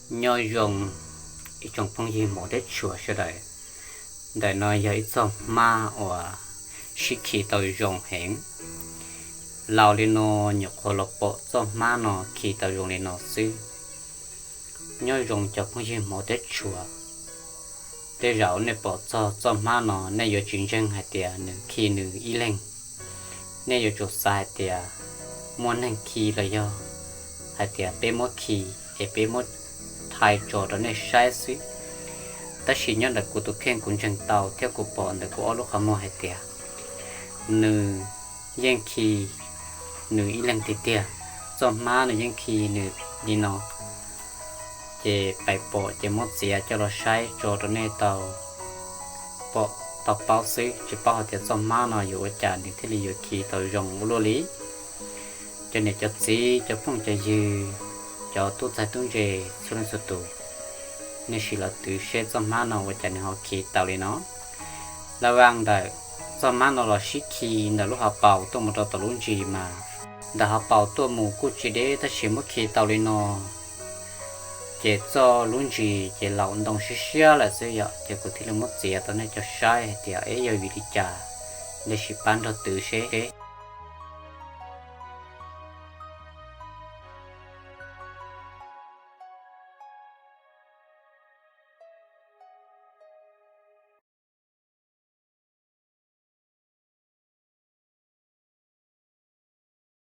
Nyob zoo ib tsoom phooj ywg hmov thiab tshua sawv daws. Ntawm no yog ib txoj hmab uas sib khi tau zoo heev. Laus li no nyuam qhuav los pom txoj hmab no khi tau zoo li no xwb. Nyob zoo cov phooj ywg hmov thiab tshua, tej zaum nej pom txog txoj hmab no nej yuav tsis ntseeg hais tias nws khi nws ib leeg. Nej yuav tsum xav hais tias muaj neeg khi los yog hais tias peb muab khi es peb muab thaij tso rau nej saib xwb. Tab sis nyob ntawm kuv tus kheej kuv ntseeg tau thiab kuv pom ntawm kuv ob lub qhov muag hais tias nws yeej khi nws ib leeg tiag tiag. Txoj hmab nws yeej khi nws li no. Ces pais pom ces muab txiav coj los saib tso rau nej tau pom tau paub xwb, tsis paub hais tias txoj hmab no yuav ua cas nws thiaj li yuav khi tau zoo ua luaj li. Cov niam cov txiv, cov phooj cov ywg, cov tub ntxhais tub ntse txhua leej txhua tus, nej sim los twv seb txoj hmab no ua cas nws ho khi tau li no. Laj vaj ntawm txoj hmab no los sib khi ntawm lub hauv paus tuaj mus rau tom lub ntsis mas, ntawm hauv paus tuaj mus kuj tsis deb tab sis muab khi tau li no ces txoj lub ntsis ces laus ntoo siab siab lawm xwb yom. Ces kuv thiaj li muab txiav tau nej cov saib hais tias es yog vim li cas, nej sim pab nrog twv seb.